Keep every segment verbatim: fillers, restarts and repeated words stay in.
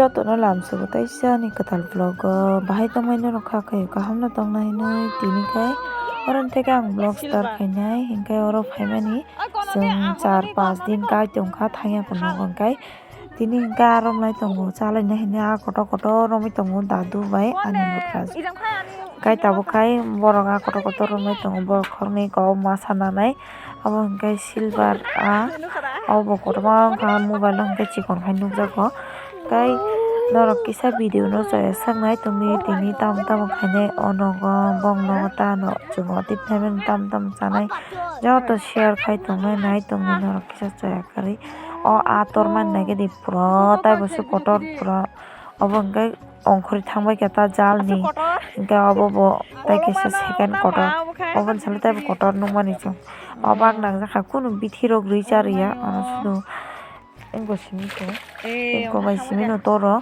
Jotono lamsogo teisa ani kwtal vlog o bahai tongmani norok kha khe kaham no tongna hinwi tini khe oro ni theke ang vlog start khainai hinkhe oro phaimani chwng char pas din kai tongkha thangya phano hinkhe tini hinkhe aro wng lai tongo chalaina hinwi ah kotor kotor romwi tongo dadu bai ani bukrajak. Kai tabuk khai borok ah kotor kotor romwi tongo borok khoroknwi kok masa nanai. Obo hwnkhe silver ah, obo kotorma wngkha mobile o hwnkhe chikon khai nukjago. Tei norok kisa video no chaya saknai tongdi tini tamo tamo khainai o nogo bong nogo ta no chwng o tei phaimani tamo tamo chanai joto share khai tongnai nai tongdi norok kisa chaya kwrwi o ah tormani nai khe di pura tei bo se kotor pura obo hwnkhe. Ongkhorwi thangbai khe ta jalni hinkhe obo bo tei kaisa second kotor oboni salo tei bo kotor nukmani chwng o bak nangjakha kunu bithi rok rwi cha rwya oro sudu wngkha simi tongo wngkha bai simi no toro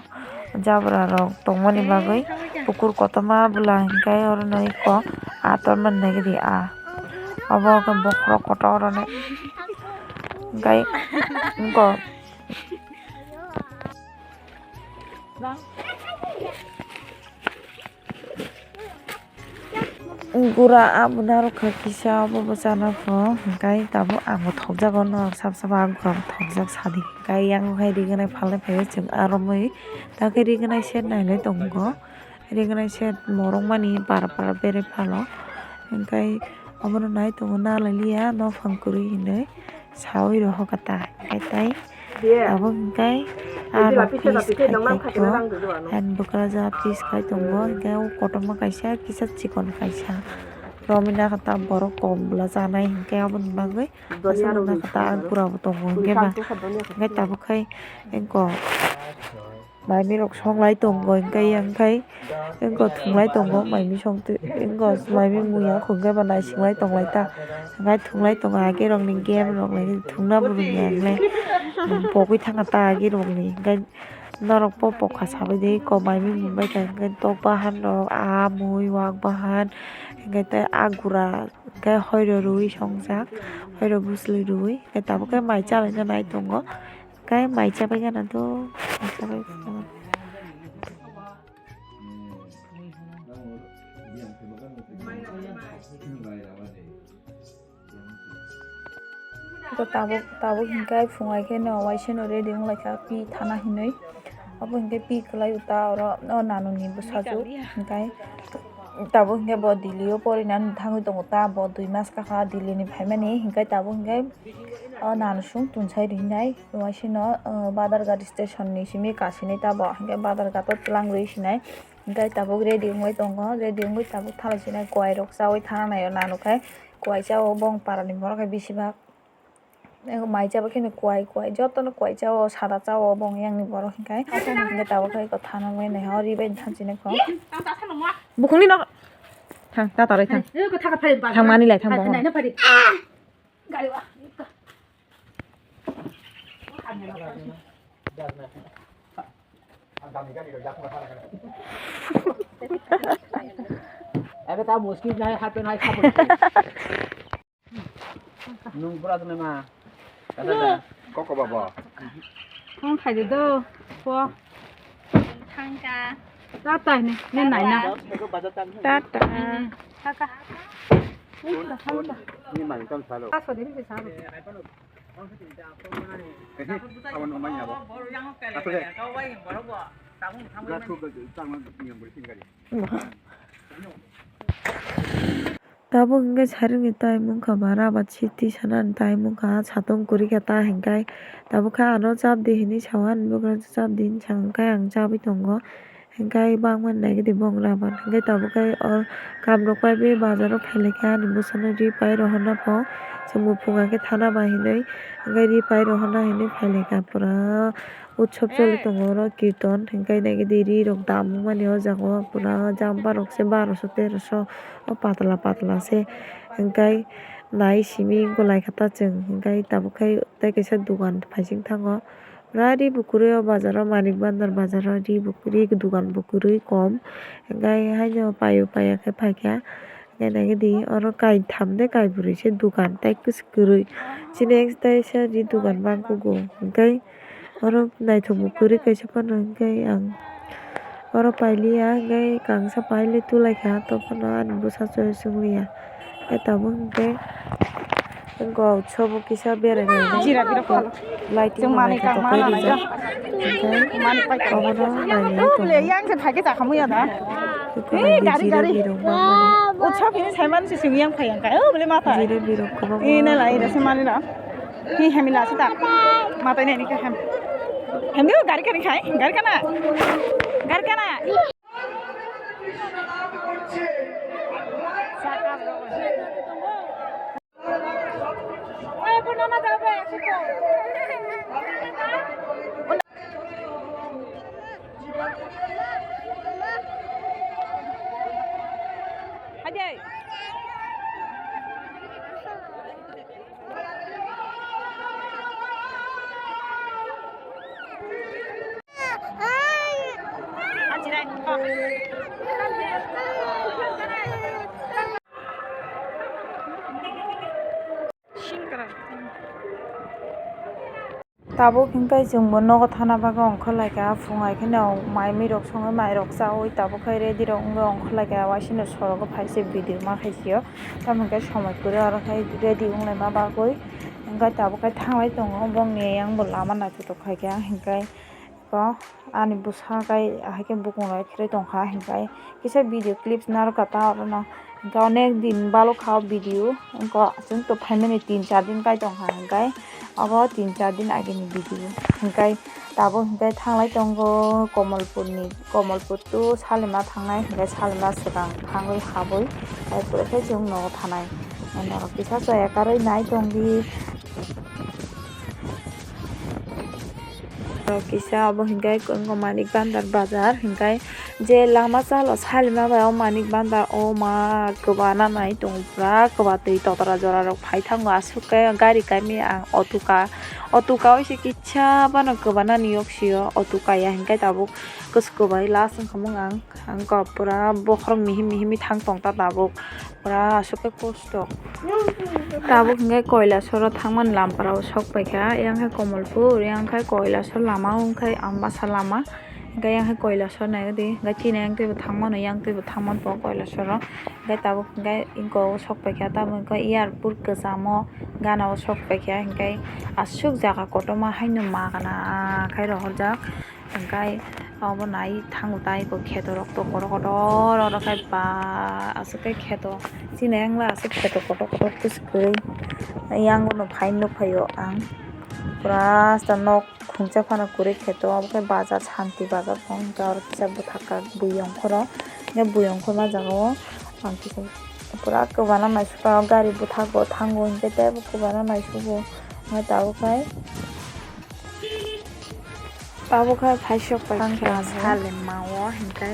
jabra rok tongmani bagwi kukur kotorma bwla hinkhe oro no eko ah tormani nai di ah obo khe bokhorok kotor oro hinkhe wngkha. Gura abo narwkha kisa obo bwchana pho hwnkhe tabuk ang bo thokjago norok sab sabo ah gura bo thokjak sadi hwnkhe yang khai rignai phalnai phaiwi chwng aro mui takhe rignai set nailai tongo rignai set morok mani para para berwi phano hwnkhe obono nai tongo nalai liya nophang kwrwi hinwi. Sawi rohor kha ta, hwnkhe tei abo hwnkhe ano piece khai tongkho, and bwkra ja piece khai tongo, hwnkhe o kotorma kaisa kisa chikon kaisa romwi nakha ta borok kom bwla chanai hwnkhe aboni bagwi aswk nakha ta ah gura bo tongo hwnkhe ba hwnkhe tabuk khai wngkha. Maimi rok songlai tongo hwnkhe yang khai wngkha thunglai tongo maimi songtwi wngkha maimi muya hwnkhe ba naisinglai tonglai ta hwnkhe thunglai tongo age rokni game rok lai thungna bo rwngya hwnkhe pogwi thangkha ta age rokni hwnkhe norok bo pokha sabaidi kok maimi mungbai kha hwnkhe tok bahan rok ah mui wak bahan hwnkhe tei ah gura hwnkhe hoiro rwi songjak hoiro bwsli rwi hwnkhe tabuk khe mai chalaina nai tongo. Khe mai chabai gana do. Tabuk tabuk hwnkhe phungai khe no waisa no ready wng lai kha pi thana hinwi. Obo hwnkhe pi kwlai o ta oro o nanu ni bwsajwk hwnkhe. Tabuk hwnkhe bo Delhi o porinani thangwi tongo ta bo dui mas kakha Delhi ni phaimani hwnkhe tabuk hwnkhe o nanu sung tunsai rinai waisino Badharghat station ni simi kasinai tabo hwnkhe Badharghat o twlang rwi sinai hwnkhe tabuk ready wngwi tongo ready wngwi tabuk thalai sinai kwai rok chaui thana nai o nanu khai kwai cha o bong para ni borok hai bisi bak. Ego mai chaba kheno kwai kwai jotono kwai cha o sada cha o bong yang ni borok hwnkhe hwnkhe tabuk khe eko thana wngwi naiha o ri bai thanchini kho. Bukhungni nok thang ta tarai thang. Thang mani lai thang bong. Ebe ta muskil nai hape nai khapo. Nung pura tu nama. Koko baba. Hong khai de do. Po. Thangka. Tata ne ne nai na. Tata. Thaka. Ni mai kam salo. Aso de ni salo. Tabuk hwnkhe sari ni time wngkha ba rabat city sanani time wngkha satung kwrwi kha ta hwnkhe tabuk khe ano chap di hinwi saui ani bugrang chap di hinwi sa hwnkhe ang chabwi tongo. Hwnkhe bangmani naigwi di bong raban hwnkhe tabuk khe o kam rok pai bai bazar o phailaikha ani bwsano ri pai rohorna pho chwng bo phunga khe thana bai hinwi hwnkhe ri pai rohorna hinwi phailaikha pura utsob choli tongo oro kirton hwnkhe naigwi di ri rok dam wngmani o jaga o pura jamba rok se baroso teroso o patla patla se hwnkhe nai simi wngkha lai kha ta chwng hwnkhe tabuk khe tei kaisa dogan phaising thango. Pura ri bo kwrwi o bazar o manik bandar bazar o ri bo kwrwi dogan bo kwrwi kom hwnkhe haino paio paiya khe phaikha hwnkhe naigwi di oro kaitham de kaibrwi se dogan tei kwswk kwrwi chini teisa ri dogan bangkuk o hwnkhe Oro naithok bo kwrwi kaisa phano hwnkhe ang oro pailiya, hwnkhe kangsa pailwi tulaikha, hato phano ani bwsa choi chwngliya. Khe tabuk hwnkhe wngkha o sobo kisa berai lainai. Jira birok phalo. Lighting chwng manwi naithok kang khe mana rijak. Naijak. Hwnkhe manwi paikha. Obono nainwi tongo. Yang se phaikhe chakhamu ya da. Hwnkhe jira birok bangmani. O chok hini saiman se chwng yang phai yang ka. O bole ma thai. Jira birok kwbangma. Ina lai ira se manwi rok. Hi hemila sita. Matai nai ni ka hem. Hem diu gari kani khai. Gari kana. Gari kana. Tabuk hwnkhe chwngbo nogo thana bagwi ongkhorlaikha, phung hai kheno mai mui rok songwi mai rok chaui tabuk khai ready rok wngwi ongkhorlaikha, waisino sorogo phaise video ma khaisio, tamo hwnkhe somoi kwrwi oro khai ready wnglaima bagwi hwnkhe tabuk khai thanglai tongo, bongni ayang bo lama naithotok khaikha hwnkhe. Ko ani bwsa kai ahai khe bukung rok kherwi tongkha, hwnkhe kisa video clips narwkha ta orono, hwnkhe onek din balokha o video, wngkha chwng tok phaimani tin char din kai tongkha, hwnkhe obo tin char din agini video, hwnkhe tabuk hwnkhe thanglai tongo Komolpurni, Komolpur to Salima thangnai, hwnkhe Salima swkang thangwi habwi, tai pore khe chwng nogo thanai, norok kisa chaya karwi nai tongdi. Kisa obo hwnkhe wngkha Manik Bandar bazar, hwnkhe je lama salo Salima bai o Manik Bandar, o ma kwbana nai tongo, pura kwba twi totra jora rok phai thango, aswk khe gari kaimwi ang auto ka, auto kaui se kisa phano kwbana ni yok sio, auto kaya hwnkhe tabuk kwswk kwbai last wngkha mung ang, ang kok pura bokhorok mihim mihim thang tong ta tabuk. Pura aswk khe kosto. Tabuk hwnkhe Kailasoro thangmani lampara o sok paikha, yang khe Komolpur, yang khe Kailasor lama o wngkha Ambasa lama. Hwnkhe yang khe Kailasor naikhe di, hwnkhe chini yang twibo thangmano, yang twibo thangmano Kailasoro. Hwnkhe tabuk hwnkhe inko o sok paikha, tabuk hwnkhe airport kwchamo gana o sok paikha, hwnkhe aswk jaga kotorma haino magana khai rohorjak. Hwnkhe obo nai thango tai bo kheto rok to kotor kotor oro khe ba aswk khe kheto chini yang aswk kheto kotor kotor khe se kwrwi yang bono phai nukphaio ang pura asta nok khungsa phano kwrwi kheto obo khe bazar santi bazar hwnkhe oro kisa bwthak kha bui ongkhoro hwnkhe bui ongkhorma jagao ang kisa pura kwbana naisukha gari bwthago thango hwnkhe teibo kwbana naisugo hwnkhe tabuk khe. Tabuk khe phaisok pai khe Salima o hwnkhe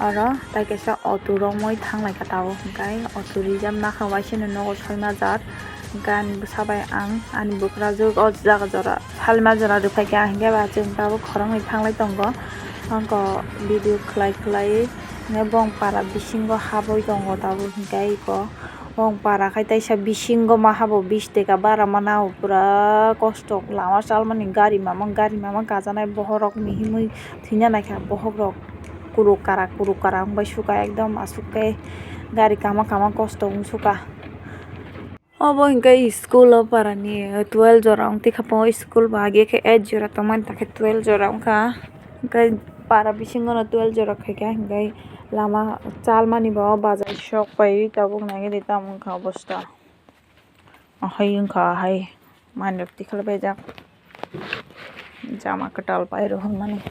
oro tai kaisa auto romwi thanglaikha tabuk hwnkhe auto reejak nakha waisano nogo soima jar hwnkhe ani bwsa bai ang ani bwkrajwk o jaga jora Salima jora rwphaikha hwnkhe ba chwng tabuk khoroknwi thanglai tongo. Ang kok video khlai khlai hwnkhe bong para bisingo habwi tongo tabuk hwnkhe iko. Bong para khai taisa bisingo ma habo bis teka bara mana o pura kosto lama chalmani gari mama gari mama gajanai bohrok mihimwi thwina naikha bohrok kuruk karak kuruk karak wngbai suka ekdom aswk khe gari kama kama kosto wng suka. Obo hwnkhe school o para ni twelve jora wng tikha po school bo age khe eight jora tongmani takhe twelve jora wngkha hwnkhe para bisingo no twelve jora khaikha hwnkhe. Lama chalmani bo bazar sok pai tabuk nangwi tamo wngkha obosta. Ahai wngkha ahai manwi rok tikhlai paijak jama kwtal pai rohormani.